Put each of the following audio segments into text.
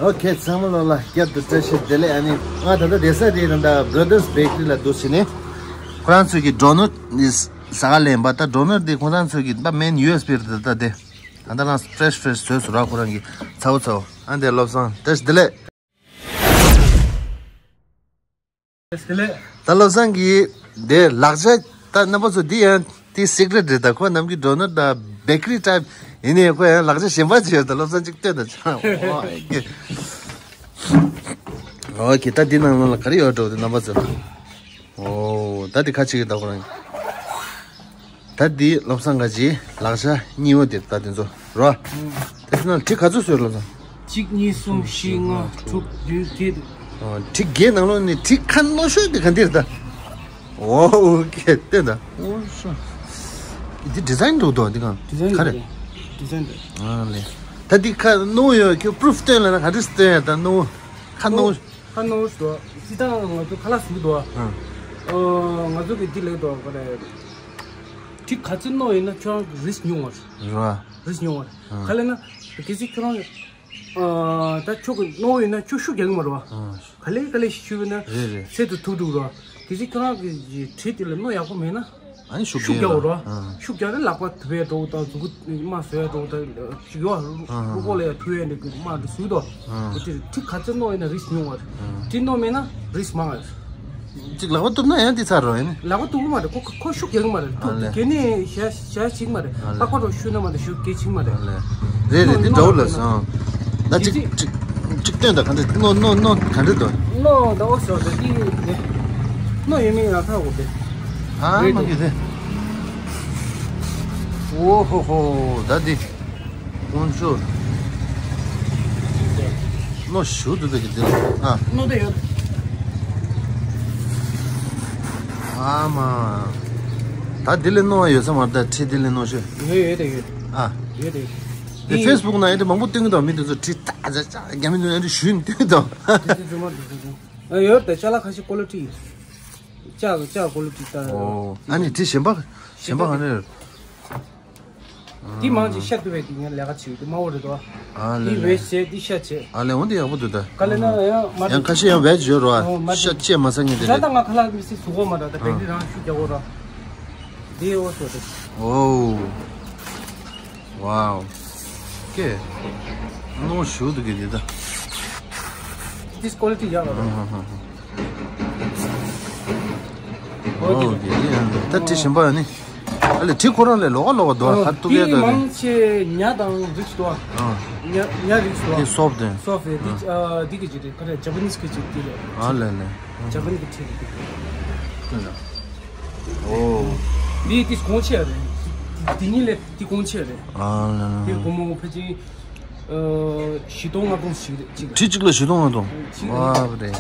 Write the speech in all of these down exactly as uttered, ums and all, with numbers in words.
ཨོ་ཁེ། ཚང་མ་ལོ་ལ་བསྐྱར་དུ་བཀྲ་ཤིས་བདེ་ལེགས། ཨ་ནི་ང་ད་ལྟ་བསྡད་ས་དེ་ད་ལྟ་Brothers Bakery ལ་འདུག་ཟེར་ནས། ཁོ་རང་ཚོ་གི་ཌོ་ནཊ་ནི་ཟ་ག་ལེན་པ། ད་ཌོ་ནཊ་དེ་ཁོ་རང་ཚོ་གི་ད་མེན་ཡུ་ཨེས་པི་རེད། ད་ད་དེ་ད་ལྟ་རང་ཕྲེཤ་ཕྲེཤ་བཟོས་སུ་ར། ཁོ་རང་གི་ཚ་བོ་ཚ་བོ། ཨ་འདི་བློ་བཟང་བཀྲ་ཤིས་བདེ་ལེགས། བཀྲ་ཤིས་བདེ་ལེགས། ད་བློ་བཟང་གིས་དེ་ལག་ཆ་ད་རྣམ་པ་ཚོ་འདི་ཡང་དེ་སི་ཀྲེཊ་རེད། ད་ཁོ་ནམ་གྱི་ཌོ་ནཊ་དང་བེ་ཀ་རི་ཊའིབ་ཡིན་ནའི་ཁོ་ཡང་ལག་ཆ་གཞན་པ་ཅིག་ཡོད། ད་བློ་བཟང་ཅིག་སྟོན་ད་ཆ། ཨོ་ཁེ། ད་འདི་ནང་ལོགས་ལ་ག་རེ་ཡོད་འགྲོ་དེ་རྣམ་པ་ཚོ། ཨོ་ད་འདི་ཁ་ཅིག་གི་ད་ཁོ་རང་། ད་འདི་བློ་བཟང་ག་ཅིག་ལག་ཆ་གཉིས་པོ་དེ་ད་དེ་ཚོ་རོ། ད་དེ་ནང་གྲི་ག་ཚོད་བཟོས་བློ་བཟང་། གཅིག་གཉིས། གསུམ། བཞི། ལྔ། དྲུག་བདུན། བརྒྱད། ཨོ་གྲི་བརྒྱད་ནང་ལོགས་ནས་གྲི་ཁ་རྣོ་ཤོས་དེ་ག་འདི་རེད་ད། ཨོ་ཁེ། བསྟན་ད། ཨོ་ཤོ། འདི་ཌི་ཛའིན་འདུག་དོ་འདི་གང་། ཌི་ཛའིན་ག་རེ། ཌི་ཛའིན་རེད། ཨ་ལེ། ད་འདི་ཁ་རྣོ་ཡོད་ཁྱོད་པུ་རུཕ་སྟོན་ལ་ན་ག་འདྲ་སྟོན་ཡ་ད་རྣོ། ཁ་རྣོ། ཁ་རྣོ་ཞིག་འདུག་སྤྱིར་བཏང་ང་ཚོ་ཁ་ལག་བཟོ་གི་འདུག་ཨ། ཨ་ང་ཚོ་གི་འདི་ལེགས་འདུག་ག་རེ། གྲི་ག་ཚོད་རྣོ་ཡིན་ན་ཁྱོད་རང་གི་རིསྐ་ཉུང་བ་རེད། རེད་བ། རིསྐ་ཉུང་བ་རེད། ཨ། ག་ལབ་ན། གལ་སྲིད་ཁྱོད་རང་། ཨ་ད་ཁྱོད་ཀྱི་རྣོ་ཡིན་ན་ཁྱོད་ཤུགས་རྒྱག་གི་མ་རེད་བ། ཨ། ག་ལེ་ག་ལེ་ཞིག་ཤུགས་ཡོད་ན། རེད་རེད། ཚད་དུ་ཐུག་འགྲོ་རེད་བ། གལ་སྲིད་ཁྱོད་རང་གི་གྲི་དེ་ལ་རྣོ་ཡག་པོ་མེད་ན། ཨ་ནི་ཤུགས་ཤུགས་རྒྱག་རྒྱག་རོགས། ཨ། ཤུགས་རྒྱག་ན་ལག་པ་དུ་བས་འགྲོ་དང་མཛུ་གུ་དམར་བཟོས་འགྲོ་དང་ཅིག་ཡོད། ཨ། ལྐུགས་པ་ལ་ཡང་ཐུ་ཡས་འདི་དམར་འདི་བཟོས་དོ། ཨ། འདི་གྲི་ག་ཚོད་རྣོ་ཡིན་ན་རིསྐ་ཉུང་བ་རེད། ཨ། གྲི་རྣོ་མེད་ན་རིསྐ་མང་བ་རེད། ཅིག་ལག་པ་གཏུབ་ན་ཡང་འདི་ཚར་རོ་ཡིན། ལག་པ་གཏུབ་གི་མ་རེད། ཁོ་ཁོ་ཤུགས་རྒྱག་གི་མ་རེད། ཨ་ལེ། གལ་ནས་ཞག་ཞག་ཅིག་མ་རེད། ཨ་ལེ། ལྷག་པར་དུ་ཤུགས་ན་མ་རེད། ཤུགས་གལ་ཆེ་གི་མ་རེད། ཨ་ལེ། རེད་རེད། འདི་འདྲ་བོ་ལ་སོང་། ད་ཅིག་ཅིག་ཅིག་སྟོན་ད་ག་འདྲ་རྣོ་རྣོ་རྣོ་ག་འདྲ་འདུག་རྣོ་ད་འོ་ཤོག་ད་འདི་རེད། རྣོ་ཡོད་མེད་ཡང་ཧ་གོ་དེ། ཨ་རེད་མ་འདུག་གི་དེ། ཨོ་ཧོ་ཧོ། ད་འདི། ཀུན་སྤྱོད། རྣོ་ཞུ་འདུག་ད་གི་འདི་ལ། ཨ། རྣོ་ད་ཡོད། ཨ་མ། ད་འདི་ལས་རྣོ་བ་ཡོད་ས་མ་རེད། ད་ཁྲི་འདི་ལས་རྣོ་ཤོས། ཡོད་ཡོད་ད་ཡོད། ཨ། ཡོད་ད་ཡོད། དེ་ཕེ་སི་བུག་ན་ཨེ་འདྲ་མང་པོ་སྟོན་གི་འདུག་མི་འདི་ཚོ་ཁྲི་ད་ད་ད་རྒྱ་མི་འདི་ཨེ་འདྲ་ཞུས་ནས་སྟོན་གི་འདུག་དེ་ཚོ་རྫུན་མ་འདུག་རྫུན་རྫུན། ཨ་ཡོད་ད། ཅ་ལག་ཁ་ཤས་ཀོ་ལི་ཊི་ཡོད། ཅ་ཅ་ཀོ་ལི་ཊི་ད། ཨོ། ཨ་ནི་དེ་གཞན་པ་གཞན་པ་ག་རེ་རེད། འདི་མང་ཆེ་ཤ་གཏུབ་པའི་འདི་ངས་ལས་ཀ་བྱེད་ཀྱི་འདུག་དམར་པོ་རེད་དོ། ཨ་ལེ་འདི་ལེ། ཝེ་ཤི་བྱས། འདི་ཤ་བྱས། ཨ་ལེ་འོ་འདི་ཡག་པོ་འདུག་ད། ག་ལེ་ན་ཡང་མ་ཡང་ཁ་ཤས་ཡང་ཝེ་ཇི་ཡོད་རོ། ཨོ་མ་ཤ་བྱས་མ་ཟ་ངེས་དེ་ད་རེད། ད་ང་ཁ་ལག་མི་སྲིད་བཟོ་གོ་མ་ར། ད་བེག་རི་རང་ཤུགས་རྒྱག་གོ་ར། འདི་ཨོ་སོ་རེད། ཨོ། ཝའོ། ཀེ། རྣོ་ཞུ་འདུག་གི་འདི་ད། འདི་ཀོ་ལི་ཊི་ཡག་ར། ཧ་ཧ་ཧ། ཨོ་ཀེ་ཀེ། ད་དེ་གཞན་པ་ནི། ཨ་ལེ་དེ་ཁོ་རང་ལས་ལོགས་ཀ་ལོགས་ཀ་འདུག་ཨ། ཁ་ཐུག་ཡས་འདུག་ཨ་ལེ། མང་ཆེ་ཉ་དང་རིགས་འདུག་ཨ། ཉ་ཉ་རིགས་འདུག་ཨ། དེ་སོབ་དེ། སོབ་དེ། འདི་ཨ་འདི་གི་ཅིག་རེད། ཁ་རེ་ཇ་པ་ནིས་གི་ཅིག་དེ་རེད། ཨ་ལེ་ལེ། ཇ་པ་ནིས་གི་ཁྲི་རེད། ཨོ། འདི་དེ་གོང་ཆེ་རེད། འདི་གཉིས་ལས་དེ་གོང་ཆེ་རེད། ཨ་ལེ་ལེ། དེ་སྒོར་མོ་ཕལ་ཆེར་ཨ་བཞི་སྟོང་ལྔ་སྟོང་ཞིག་རེད་ཅིག་རེད། ཁྲི་གཅིག་ལ་བཞི་སྟོང་ལྔ་སྟོང་། ཅིག་རེད། ཝ་རེད།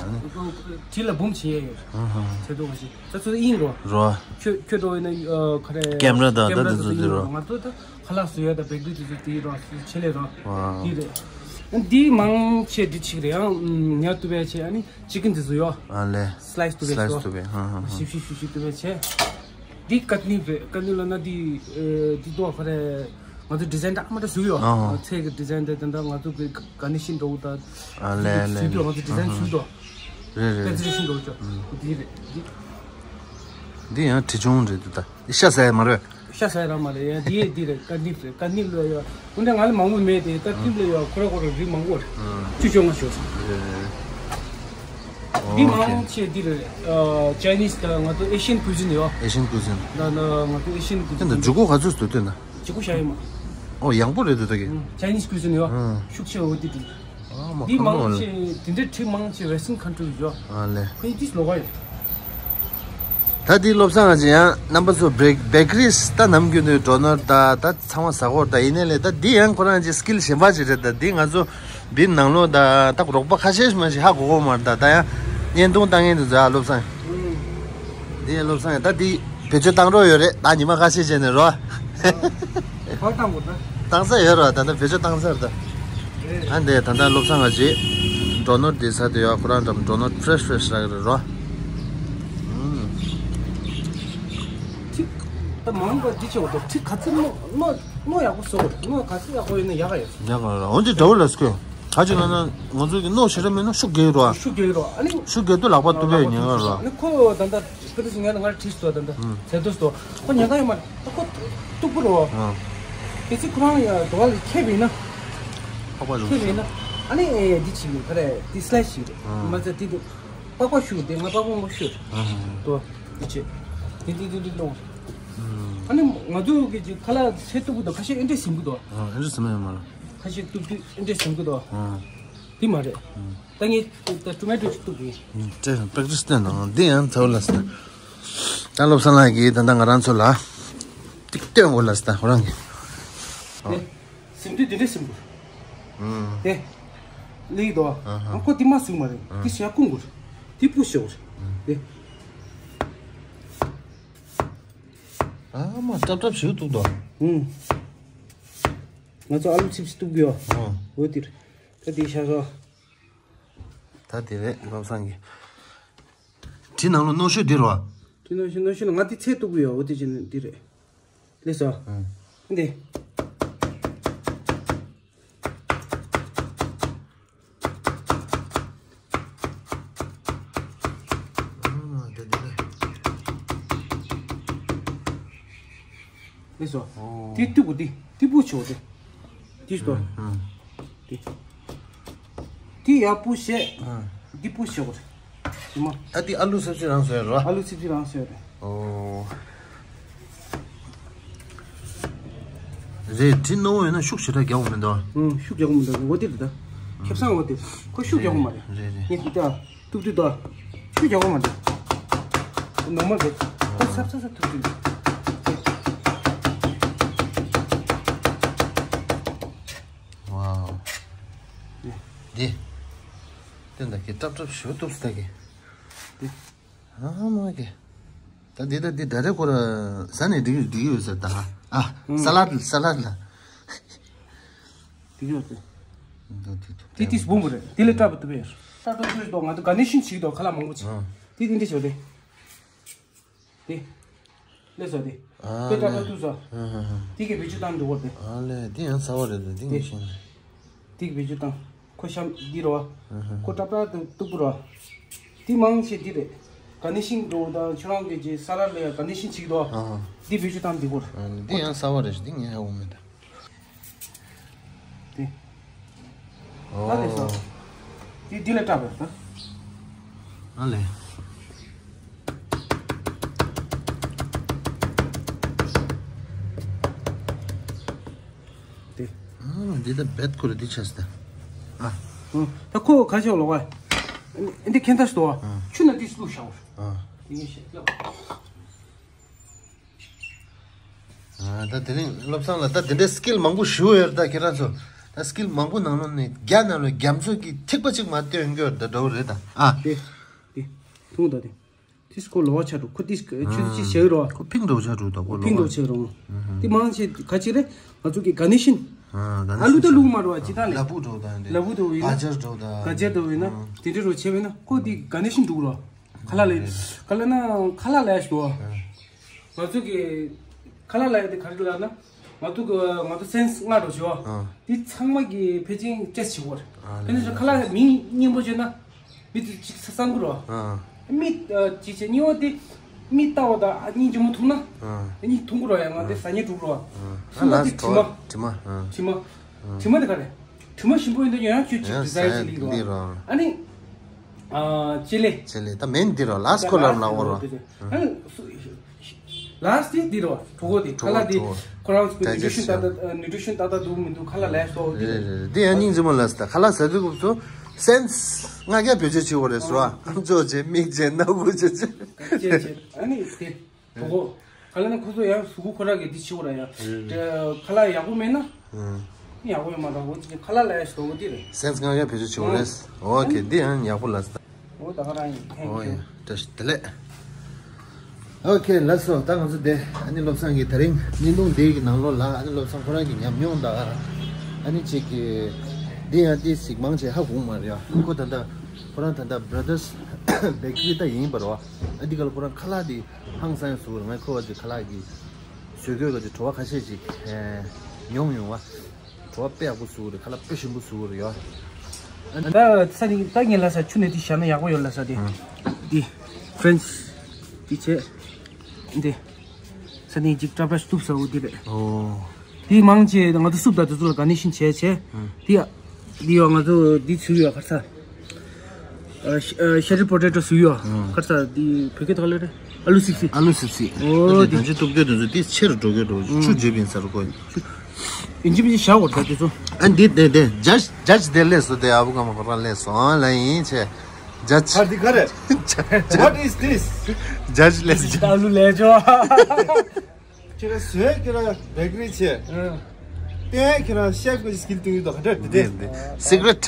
ཁྲི་ལ་འབུམ་བྱེད་ཡས་ཡོད། ཨ་ཧ། ཚེ་ཐུང་བ་ཞིག་ད་ཚོད་ཨིན་རོ། རོ། ཁྱོད་ཁྱོད་འགྲོ་ཡིན་ན་ཨ་ག་རེ། ཀེམ་ར་དང་ཀེམ་ར་ད་དེ་ཚོ་དེ་རོ། ང་ཚོ་ད་ཁ་ལག་བཟོ་ཡ་ད་བེག་རི་དེ་ཚོ་དེ་རོ། ཆེ་ལེ་རོ། ཝ། དེ་རེད། འདི་མང་ཆེ་འདི་གཅིག་རེད། ཡང་ཉ་གཏུབ་པའི་ཆེད་ཨ་ནི་ཅི་ཀིན་དེ་ཚོ་ཡོད། ཨ་ལེ། སི་ལའི་སི་གཏུབ་པའི་སི་ལའི་སི་ཆེད། གཏུབ་པའི། ཧ་ཧ་ཧ། ཞིབ་ཞིབ་ཞིབ་ཞིབ་གཏུབ་པའི་ཆེད། འདི་ཀ་ནིབ་རེད། ཀ་ནིབ་ལབ་ན་འདི་ཨ་འདི་ཏོ་ག་རེ། ང་ཚོ་ཌི་ཛའིན་འདྲ་མ་འདྲ་བཟོས་ཡོད། ཨ། ཚལ་གྱི་ཌི་ཛའིན་འདྲ་དེ་འདྲ་ང་ཚོ་གི་ག་ནི་ཤིན་འགྲོ་ད། ཨ་ལེ་ལེ་བཟོས་ཡོད། ང་ཚོ་ཌི་ཛའིན་བཟོས་ཡོད། རེད་རེད། པེ་ཛི་རེ་ཤིན་འགྲོ་ཅོ། འདི་རེད། འདི། འདི་ཡང་དྲི་ཆུང་རེད་འདུག་ད། ཤ་ཟ་ཡ་མ་རེད། ཤ་ཟ་ཡ་རང་མ་རེད། ཡང་འདི་འདི་རེད། ཀ་ནིབ་རེད། ཀ་ནིབ་ལ་ཡོད། འོན་ཏེ་ང་ལ་མང་པོ་མེད་དེ། ཀ་ནིབ་ལ་ཡོད། ཁོ་ར་ཁོ་ར་རིགས་མང་པོ་རེད། བཅུ་བཅོ་ལྔ་ཤོག་འདི་མང་ཆེ་འདི་རེད། ཨ་ཅའི་ནིས་དང་ང་ཚོ་ཨེ་ཤི་ཡན་ཀུ་ཛིན་ཡོད། ཨེ་ཤི་ཡན་ཀུ་ཛིན། ད་ན་ང་ཚོ་ཨེ་ཤི་ཡན་ཀུ་ཛིན། དེ་འདྲ་ཇུ་གུ་ག་ཚོད་འདུག་དེ་ན། ཇུ་གུ་ཤ་ཡོད་མ། ཨོ་ཡང་པོ་རེད་འདུག་ད་གི། ཨ་ཅའི་ནིས་ཀུ་ཛིན་ཡོད། ཨ། ཤུགས་ཆེ་འོ་དེ་དེ། ཨ་མ་འདི་ཁ་མང་མོ་ཆེ་དེ་འདྲའི་ཁྲི་མང་ཆེ་ཝེ་སི་ཊརན་ཁན་ཊི་རི་ཡོད། ཨ་ལེ། ཁོ་ཡི་ཏིས་ལོག་ག་ཡོད། ད་འདི་བློ་བཟང་ཨ་ཅེ་ཡང་རྣམ་པ་ཚོ་བེག་བེ་ཀ་རིས་ད་ནམ་རྒྱུན་དུ་འགྲོ་ནོར་ད་ད་ཚང་མ་ཟ་གོ་ད་ཡིན་ནའི་ལས་ད་འདི་ཡང་ཁོ་རང་ཅིག་སི་ཀིལ་གཞན་པ་ཅིག་རེད། ད་འདི་ང་ཚོ་བིན་ནང་ལོགས་ད་ད་རོགས་པ་ཁ་ཤས་ཤིག་མ་ཞིག་ཧ་གོ་གོ་མ་རེད། ད་ད་ཡང་བརྙན་ཐུང་བཏང་མཁན་དེ་ཚོ་ཨ་བློ་བཟང་། འདི་ཡང་བློ་བཟང་ཡང་ད་འདི་བེད་སྤྱོད་བཏང་རོགས་ཡོད་རེད། ད་ཉི་མ་ཁ་ཤས་བྱས་ནས་རོ། ཧོ་བཏང་དགོས་ད། བཏང་ས་ཡོད་རོ། ད་ལྟ་བེད་སྤྱོད་བཏང་ས་རེད་ད། ཨ་འདི་ད་ལྟ་བློ་བཟང་ང་ཅིག་འགྲོ་ནོར་འདི་ས་དེ་ཡོད། ཁོ་རང་འགྲོ་ནོར་ཕེ་རེཤ་ཕེ་རེཤ་རག་རེད་རོ། ཁྲི། ད་མང་པོ་འདི་ཆེ་བ་དང་ཁྲི་ག་ཚོད་རྣོ་རྣོ་རྣོ་ཡག་པོ་བཟོ་དགོས། རྣོ་ག་ཚོད་ཡག་པོ་ཡོད་ན་ཡག་ག་ཡོད། ཡག་ག་ར་འོན་ཏེ་འདྲ་བོ་ལ་སྐྱོ། ག་ཅིག་ལབ་ན་ང་ཚོ་གི་རྣོ་ཞེ་དྲག་མེད་ན་ཤུགས་རྒྱག་གི་རེད་བ། ཤུགས་རྒྱག་གི་རེད་བ། ཨ་ནི་ཤུགས་རྒྱག་དུས་ལག་པ་གཏུབ་པའི་ཉེན་ཁ་རེད་བ། ཨ་ནི་ཁོ་ད་ལྟ་ཕུ་ཏུ་སི་ངས་ང་ལ་དྲིས་སོང་། ད་ལྟ་ཨུམ། ཟས་ཏོག་སོ་ཁོ་ཉེན་ཁ་ཡོད་མ་རེད། ད་ཁོ་སྟུག་པོ་རེད་བ། ཨ། གལ་སྲིད་ཁོ་རང་ཡ་དོ་བ་ལ་ཁྱེར་བ་ཡིན་ན། ཕག་པ་རུ་ཁྱེར་བ་ཡིན་ན། ཨ་ནི་ཨེ་འདི་བྱེད་གི་ཁ་རེད། འདི་སི་ལའི་སི་བྱེད་གི་རེད། ཨ། མ་ཚད་འདི་འདུག་པགས་པ་བཤུ་དེ་ང་པགས་པ་མ་བཤུ། ཨ། དོ་འདི་བྱེད། འདི་འདི་འདི་འདི་འདུག་ཨ་ནི་ང་ཚོ་གི་ཅིག་ཁ་ལག་ཚད་སྟུག་པོ་དང་ཁ་ཤས་ཨེ་འདྲས་ཟིན་གི་འདུག་ཨ། ཨེ་འདྲས་ཟིན་ཡོད་མ་རེད། ཁ་ཤས་སྟུག་དུས་ཨེ་འདྲས་ཟིན་གི་འདུག་ཨ། དེ་མ་རེད། ད་ངས་ད་ཊོ་མེ་ཊོ་ཅིག་གཏུབ་དགོས། ཨུམ། དེ་པེག་ཊིས་བསྟན་དང་འདི་ཡང་ཚ་བོ་ལ་ཟེར། ད་བློ་བཟང་ལགས་ཀྱིས་ད་ལྟ་ང་རང་ཚོ་ལ་ཏིག་སྟོན་དགོས་ལ་ཟེར་ད་ཁོ་རང་གིས། དེ་ཟིན་དུས་འདི་འདྲས་ཟིན་དགོས། ཨུམ། དེ་ལེགས་དོ། ཨ་ཧ། ཨ་ཁོ་དེ་མ་ཟིན་མ་རེད། ཨ། དེ་ཞག་ཀུན་དགོས། དེ་པུ་ཤོར། དེ། ཨ་མ་ཏྲབ་ཏྲབ་ཞིག་གཏུབ་དོ། ཨུམ། ང་ཚོ་ཨ་ལུ་ཆིབས་སི་གཏུབ་གི་ཡོད། ཨ། འོ་དེ་རེད། ད་དེ་ཤ་ཟ། ད་དེ་རེད་བློ་བཟང་གི། དེ་ནང་ལོ་རྣོ་ཤོས་འདི་རོ། དེ་རྣོ་ཤོས་རྣོ་ཤོས་ལ་ང་དེ་ཚད་གཏུབ་གི་ཡོད། འོ་དེ་བྱས་ནས་འདི་རེད། ལེགས་སོ། ཨང་། འདི། ཨང་། ད་འདི་རེད། ལེགས་སོ། ཨོ། དེ་གཏུབ་དགོས། དེ་དེ་སྤུ་ཆེ་བ་དེ། དེ་ཞིག་ཏོ། ཨང་། དེ། དེ་ཡར་སྤུ་བྱས། ཨང་། དེ་སྤུ་ཆེ་བ་རེད། དེ་མ། ད་དེ་ཨ་ལུ་སབ་ཅི་རང་བཟོས་རོ། ཨ་ལུ་སབ་ཅི་རང་བཟོས་རེད། ཨོ། རེད། དེ་རྣོ་བོ་ཡིན་ན་ཤུགས་ཞེ་དྲག་རྒྱག་དགོས་མི་འདུག་ཨང་། ཤུགས་རྒྱག་དགོས་མི་འདུག་འོ་དེ་རེད་ད། ཁེ་བཟང་འོ་དེ། ཁོ་ཤུགས་རྒྱག་དགོས་མ་རེད། རེད་རེད། ངས་དེ་ལྟ། ཏུག་ཏུག་ཏུ། ཆུ་རྒྱག་པ་མ་འདྲ། ནོར་མལ་རེད། ཁོ་སབ་སབ་སབ་ཐུབ་ཀྱི་འདུག་ཝའོ། འདི། དེ་འདྲ་གི་ཏྲབ་ཏྲབ་ཞུ་ཐུབ་སྟེ་གི། འདི། ཨ་མ་གི། ད་འདི་ད་འདི་ད་རེ་ཁོ་ར་ཟ་ནས་འགྲིག་འགྲིག་ཡོད་ཟེར་ད། ཨ། ཨང་། ས་ལད་ས་ལད་ལ། དེ་གི་ཡོད་དེ། འདི་འདི་འདི་འདི་སྦོམ་པོ་རེད། དེ་ལས་སྐྲག་པ་ཐུབ་པས། ས་ཏོག་ཏོག་ཏོག་ང་ཚོ་ག་ནས་ཤིང་བྱེད་དོ་ཁ་ལག་མང་པོ་བྱེད། ཨང་། དེ་དེ་འདྲ་བྱོས་དེ། དེ། ལས་བཟོ་དེ། ཨ་དེ་ལས། སྐྲག་པ་ཐུབ་སོ། ཨ་ཧ་ཧ། དེ་གི་བེད་སྤྱོད་བཏང་འགྲོ་བར་དེ། ཨ་ལས་དེ་ཡང་ཚ་བ་རེད་དེ་དེ་ངས་ཤེས་ནས། དེ་གི་བེད་སྤྱོད་བཏང་། ཁོ་ཤམ་འདི་རོ། ཨ་ཧ། ཁོ་སྐྲག་པ་ཐུབ་ཐུབ་པོ་རོ། དེ་མང་ཆེ་འདི་རེད། ག་ནས་ཤིང་འགྲོ་དང་ཁྱོད་རང་གི་ཅི་ས་ལ་ལ་ཡ་ག་ནས་ཤིང་བྱེད་དོ། ཨ་ཧ། དེ་བེད་སྤྱོད་བཏང་འགྲོ་བར། ཨ་ལས་དེ་ཡང་ཚ་བ་རེད་ཤག་དེ་ངས་ཧ་གོ་མེད་ད། དེ། ཨོ། ད་དེ་སོ། དེ་འདི་ལ་སྐྲག་པ་ད། ཨ་ལས། དེ། ཨ་འདི་ད་བེད་ཁོ་རེ་འདི་ཆས་ད། ཨ། ཨ། ད་ཁོ་ག་ཤོག་ལོག་པ། འདི་ཁེན་ཐ་ཞིག་ཏོ། ཨ། ཆུ་ན་འདི་སུ་ཤའོ། ཨ། དེ་ངས་བཤད་ལ། ཨ་ད་དེ་རིང་བློ་བཟང་ལ་ད་དེ་འདྲའི་སི་ཀིལ་མང་པོ་ཞུ་ཡོད་རེད་ད་ཁྱེད་རང་ཚོ། ད་སི་ཀིལ་མང་པོ་ནང་ལོགས་ནས་བརྒྱ་ནང་ལོགས་རྒྱ་མཚོ་གི་ཐིགས་པ་གཅིག་མ་སྟོན་རྒྱུ་ད་འགྲོ་གི་རེད་ད། ཨ། དེ། དེ། ཐུང་ད་དེ། ཏིས་ཁོ་ལོ་བ་ཆ་འགྲོ་ཁོ་ཏིས་ཆུ་ཏིས་ཆེ་རོ། ཁོ་ཕིང་འགྲོ་ཆ་འགྲོ་ད་ཁོ་ལོ་བ། ཕིང་འགྲོ་ཆེ་རོ། དེ་མང་ཆེ་ག་ཅི་རེད་ང་ཚོ་གི་ག་ནི་ཤིན། ཨ་ག་ནི་ཨ་ལུ་ད་ལུག་མ་རོ་ཅི་ད་ལེ། ལ་བུ་འགྲོ་ད་འདི། ལ་བུ་འགྲོ་ཡིན་ན། ག་ཅར་འགྲོ་ད། ག་ཅར་འགྲོ་ཡིན་ན། དེ་འདྲ་རོ་ཆེ་བས་ན་ཁོ་དེ་ག་ནི་ཤིན་འགྲོ་རོ། ཁ་ལ་ལེ། ཁ་ལ་ན་ཁ་ལ་ལེ་ཞོ། ང་ཚོ་གི་ཁ་ལ་ལེ་དེ་ག་རེ་ལ་ན། ང་ཚོ་གི་ང་ཚོ་སེན་སི་ལྔ་རོ་ཞོ། ཨ། དེ་ཚང་མ་གི་ཕལ་ཆེར་ཅེས་ཆེ་བོར། ཨ་ཕལ་ཆེར་ཁ་ལ་མིང་སྙན་པོ་བརྗོད་ན། མི་དེ་ཅིག་ས་སང་གུ་རོ། ཨ། མི་ཅིག་ཅེ་ཉི་འོ་དེ་མི་ལྟ་བ་དང་ཨ་གཉིས་ཇོ་མོ་ཐུག་ན། ཨ། གཉིས་ཐུང་གུ་རོ་ཡ་ང་དེ་ཟ་ཉེ་དྲུག་རོ། ཨ་ལ་སི་ཐོ་དྲི་མ། དྲི་མ། ཨ་དྲི་མ། དྲི་མ་དེ་ག་རེ། དྲི་མ་ཞིམ་པོ་ཡིན་དུས་ཡང་ཁྱོད་ཅིག་ཡང་ཌི་ཟའི་ཡར་ཅིག་ལིག་རོ། ཨ་ནི། ཨ་ཅེ་ལེ། ཅེ་ལེ་ད་མེན་འདི་རོ་ལ་སི་ཁོ་ལམ་ལ་འོ་རོ། ཨ་ནི། ལ་སི་དེ་འདི་རོ། གྲོ་གོ་དེ་ཁ་ལ་དེ་གྲོ་གོ། ཁོ་རང་ཚོ་ནུ་ཊི་རི་ཤན་ཏག་ཏག་ནུ་ཊི་རི་ཤན་ཏག་ཏག་འདུག་མི་འདུག་ཁ་ལ་ལས་སོ་དེ་རེད། རེད་རེད། དེ་ཡང་སྙིང་རྗེ་མོ་ལ་སི་ད་ཁ་ལ་ཟ་དུས་སྐབས་སུ་སེན་སི་ལྔ་བརྒྱ་བེད་སྤྱོད་བྱེད་དགོས་རེད་ཟེར་བ། ཨམ་ཅོག་བྱེད་མིག་བྱེད་སྣ་ཁུག་བྱེད་བྱེད། ཨ་ནི་དེ་གྲོ་གོ། ཁ་ལ་ན་ཁོ་ཚོ་ཡང་གཟུགས་པོ་ཁོ་རང་གི་འདི་ཆེ་བོ་ར་ཡ། ཁ་ལ་ཡག་པོ་མེད་ན། ཡག་པོ་ཡོད་མ་རེད། འོ་དེ་ཁ་ལ་ལ་ཡ་ཞིག་འོ་དེ་རེད། སེན་སི་ལྔ་བརྒྱ་བེད་སྤྱོད་བྱེད་དགོས་རེད། ཨོ་ཁེ་འདི་ཡང་ཡག་པོ་ལ་སི་ད། འོ་ད་ག་རང་ཡིན། ཐེང་ཀིའུ། ཨོ་ཡ་བཀྲ་ཤིས་བདེ་ལེགས། ཨོ་ཁེ་ལགས་སོ། ད་ང་ཚོ་དེ་ཨ་ནི་བློ་བཟང་གིས་དེ་རིང་བརྙན་ཐུང་དེ་གི་ནང་ལོགས་ལ་ཨ་ནི་བློ་བཟང་ཁོ་རང་གི་ཉམས་མྱོང་དང་ཨ་ནི་ཅིག་གི་འདི་ཡང་ཏིས་ཅིག་མང་ཆེ་ཧ་གོ་མ་རེད་ཡ། ཁོ་ད་ལྟ་ཁོ་རང་ད་ལྟ་Brothers Bakery ད་ཡིན་པར་བ། ཨ་འདི་ག་ལ་ཁོ་རང་ཁ་ལག་འདི་ཧང་སང་བཟོ་བར་ང་ཁོ་བ་ཅིག་ཁ་ལག་གི་བཟོ་བཀོད་ག་ཅིག་བྲོ་བ་ཁ་ཤས་ཅིག་མྱོང་ཡོང་བ། བྲོ་བ་དཔེ་ཡག་པོ་བཟོ་གི་རེད། ཁ་ལག་དཔེ་ཞིམ་པོ་བཟོ་གི་རེད་ཡ། ད་ས་ནི་ད་ངས་ལ་ས་ཆུ་ནས་དེ་བཞག་ན་ཡག་པོ་ཡོད་ལ་ས་དེ། ཨ། དེ་ཕྲེན་ཆི་དེ་བྱས། འདི་ས་ནི་གཅིག་ཏྲ་པ་སྟུབ་ས་འོ་དེ་རེད། ཨོ། དེ་མང་ཆེ་ང་ཚོ་སུབ་དང་དེ་ཚོ་ལ་ག་ནི་ཤིན་བྱས་བྱས། ཨ། དེ་ཡ། འདི་ཡོ་ང་ཚོ་འདི་ཚུལ་ཡོ་ཁར་ས། ཤེ་རི་པོ་ཏེ་ཊོ་ཚུལ་ཡོ། ཨ། ཁར་ས་འདི་བོད་སྐད་ཐོག་ལ་རེད། ཨ་ལུ་སིབ་སི། ཨ་ལུ་སིབ་སི། ཨོ་དེ་དེ། དང་ཅི་སྟུབ་རྒྱུ་དེ་ཚོ་དེ་ཆེ་རུ་འགྲོ་རྒྱུ་འགྲོ། ཨ། ཆུ་འཇིབ་ཡིན་ས་རུ་གོ། ཨིན་ཇི་མི་ཞག་འོར་ད་དེ་ཚོ། ཨ་འདི་དེ་དེ་ཇཇ་ཇཇ་དེ་ལས་སོ་དེ་ཨ་བུ་ག་མ་བར་ལས་སོ་ཨ་ལ་ཡིན་ཆེ། ཇཇ། ཨ་འདི་ག་རེད། What is this? ཇཇ་ལས་ཇཇ། ཨ་ལུ་ལས་ཇོ། ཁྱེད་རང་བཟོས་ཁྱེད་རང་བེ་ཀ་རི་བྱས། ཨ། བསྟན་ཁྱེད་རང་ཤེབ་གི་སི་ཀིལ་སྟོན་ཡོད་དོ་ག་འདྲ་དེ་དེ། སི་ཀི་རེ་ཊི།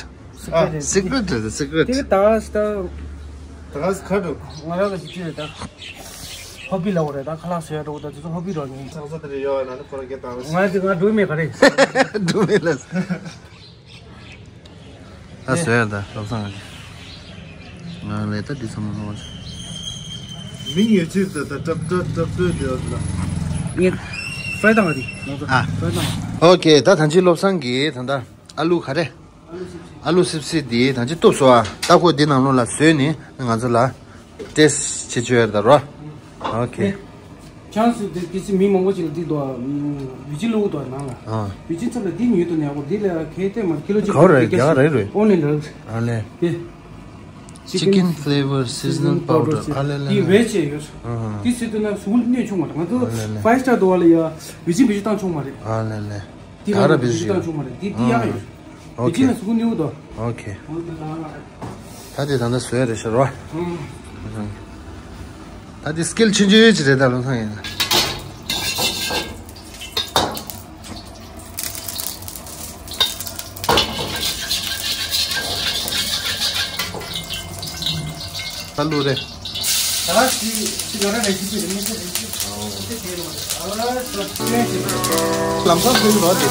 ཨ། སི་ཀི་རེ་ཊི་རེད། སི་ཀི་རེ་ཊི། དེ་ད་ད་ག་ས་ཁ་འགྲོ། ང་རང་གི་ཅི་རེད་ད། ཧོ་བི་ལ་འོ་རེད་ད། ཁ་ལག་བཟོས་ཡ་འགྲོ་ད་དེ་ཚོ་ཧོ་བི་རོགས་ཡིན། ཚང་ས་དེ་རེད་ཡོད་ན་ནི་ཁོ་རང་སྐད་བཏང་རེད། ང་དེ་ང་འགྲོ་མེད་ག་རེད། འགྲོ་མེད་ལ། ད་བཟོས་ཡ་ད་བློ་བཟང་གི། ང་ལས་ད་འདི་ཚང་མ་ནོར་བ། མིང་ཡོད་ཚུལ་དུ་ད་ཏྲབ་ཏྲབ་ཏྲབ་ཏྲོས་དེ་ཡོད་ལ། ངས་ཧྥ་རའི་བཏང་བ་དེ་ང་ཚོ་ཨ། ཧྥ་རའི་བཏང་བ། ཨོ་ཁེ། ད་ད་ཅི་བློ་བཟང་གིས་ད་ད་ཨ་ལུ་ག་རེ། ཨ་ལུ་སིབ་སི་དེ་ད་ཅི་གཏུབ་སོ་ཨ། ད་ཁོ་འདི་ནང་ལོགས་ལ་བཟོས་ནས་ང་ཚོ་ལ་ཏེ་སི་ཊི་བྱེད་ཆོག་ཡོད་ད་རོ། ཨོ་ཁེ། ཆང་སུ་དེ་ཀི་སི་མི་མང་པོ་ཅིག་ལ་འདི་དོ། བི་ཅི་ལུག་དོ་ནང་ལ། ཨ། བི་ཅི་ཚབ་ལ་འདི་ཉོས་དོ་ནས་ཨ་ཁོ་འདི་ལ་ཁེ་ཏེ་མ་ཁི་ལོ་ཅིག་ག་བ་རེད། རྒྱ་ག་རེད་རེད། ཨོ་ནི་ལ། ཨ་ལེ། དེ། Chicken flavor seasoning powder ཨ་ལེ་ལེ་དེ་ལེ། བེད་སྤྱད་ཡོད། ཨ། དེ་ཟེར་དུས་ན་གཟུགས་པོ་གནོད་ཆུང་བ་རེད། ང་ཚོ་ཨ་ལེ་ལེ། ཕའིབ་སི་ཊར་དུ་བ་ལ་ཡ་བི་ཅི་བི་ཅི་བཏང་ཆོག་མ་རེད། ཨ་ལེ་ལེ། དེ་ད་ར་བི་ཅི་བཏང་ཆོག་མ་རེད། དེ་དེ་ཡག་ཡོད། ཨོ་ཁེ། དེ་ན་གཟུགས་པོ་གནོད་དོ། ཨོ་ཁེ། ད་དེ་ད་ལྟ་བཟོས་རེད་ཤར་བ། ད་དེ་སི་ཀིལ་ཆུང་ཆུང་ཅིག་རེད་ད་བློ་བཟང་ཡིན། ད་ལུ་རེད། ད་ཅི་ཅི་ག་རེ་རེད་ཅི་ཅི་རེད་མི་ཅི་རེད་ཅི། ཨོ། ཅི་དེ་རེད། ཨ་ལ་ཅི་ཅི་རེད། ལམ་སང་ཕུལ་རོགས་དེ།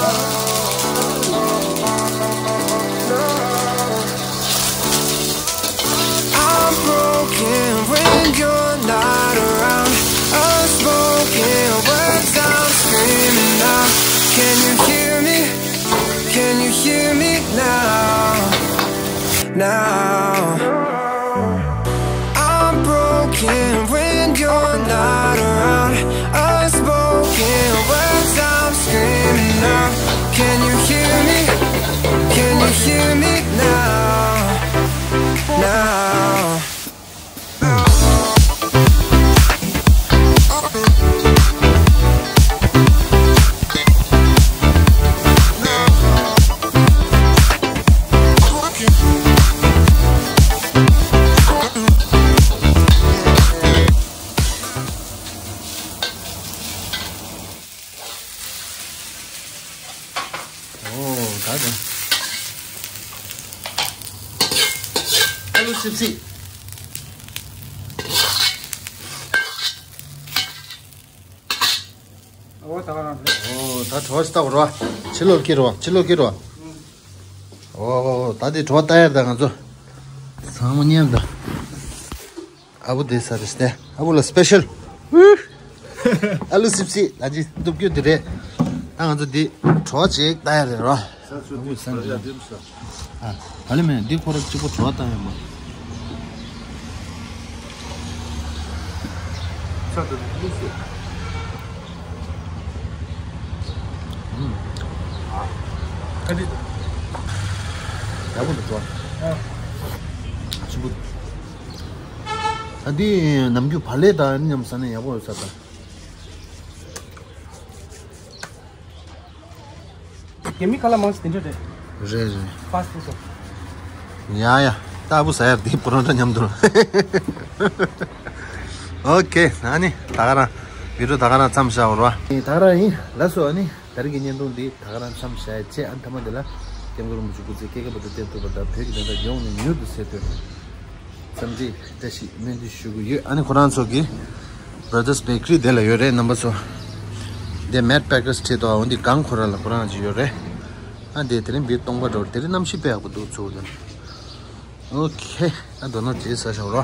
I'm broken when you're not around. Unspoken words I'm screaming out. Can you hear me? Can you hear me now? Now I'm broken when you're not around. Unspoken words I'm screaming out. Can you hear me? Can you hear me now? Now. ཨོ་ད་དེ། ཨ་ལུ་སིབ་སི། ཨོ་ད་ག་རང་རེད། ཨོ་ད་བྲོ་བ་ཞིག་ལྟ་དགོས་རེད་བ། ཕྱི་ལོགས་ཀྱི་རེད་བ། ཕྱི་ལོགས་ཀྱི་རེད་བ། ཨོ་ད་དེ་བྲོ་བ་ལྟ་ཡར་ད་ང་ཚོ། ཚང་མ་མཉམ་ད། ཨ་བུ་དེ་ས་རེད་སྟེ། ཨ་བུ་ལ་སི་པེ་ཤལ། ཨ་ལུ་སིབ་སི་ལ་ཅི་གཏུབ་རྒྱུ་དེ་རེད། ད་ང་ཚོ་འདི་གྲོགས་ཅིག་ལྟ་ཡ་རེད་རོ། ས་ཚོད་འདི་ས་རེད་ཡ་དེ་མི་ས། ཨ་ད་ལེ་མེད་འདི་ཁོ་ར་གཅིག་པོ་གྲོགས་ལྟ་ཡ་མ། ས་དེ་མི་ས། ཨུམ། ཨ་ཁ་དི། ཡག་པོ་འདུག་གྲོགས། ཨ་ཆུ་བུ། ད་འདི་ནམ་རྒྱུན་བག་ལེབ་དང་མཉམ་ཟ་ན་ཡག་པོ་ཡོད་ས་དང་། རྒྱ་མི་ཁ་ལག་མང་ཆེ་དེ་འདྲ་རེད། རེད་རེད། ཕ་སི་ཕུ་ཌི་སོགས། ཡ་ཡ། ད་ཨ་བུ་ཟ་ཡ་འདི་པོ་རོ་ཊ་མཉམ་དུ། ཨོ་ཁེ། ཨ་ནི་ད་ག་རང་བི་ཌིའོ་ད་ག་རང་མཚམས་བཞག་འོ་ར། ད་ག་རང་ཡིན་ལགས་སོ། ཨ་ནི་ད་རིང་གི་བརྙན་ཐུང་འདི་ད་ག་རང་མཚམས་བཞག་ཡ་བྱས། ཨ་ནི་མཐའ་མ་འདི་ལ་སྐྱབས་མགོན་རིན་པོ་ཆེ་སྐུ་ཚེ་བསྐལ་བརྒྱ་བར་དུ་བརྟན་ཐུབ་པ་དང་བོད་ཀྱི་བདེན་མཐའ་ཡོངས་ནས་མྱུར་དུ་གསལ་ཐུབ། འཚམས་འདྲི་བཀྲ་ཤིས་སྨོན་འདུན་ཞུ་གི་ཡོད། ཨ་ནི་ཁོ་རང་ཚོ་གི་Brothers Bakery དེ་ལ་ཡོད་རེད་རྣམ་པ་ཚོ། དེ་Mad Packers བྲིས་འདུག་འོ་འདི་སྒང་ཁོ་ར་ལ་ཁོ་རང་ཅིག་ཡོད་རེད། ཨ་དེ་དེ་རིང་བི་སྟོང་པ་འགྲོ་དེ་རིང་གནམ་གཤིས་དཔེ་ཡག་པོ་འདུག་ཚུར་དེ། ཨོ་ཁེ། ཨ་དོ་ནོ་ཅིག་ཟ་ཤོག་རོ།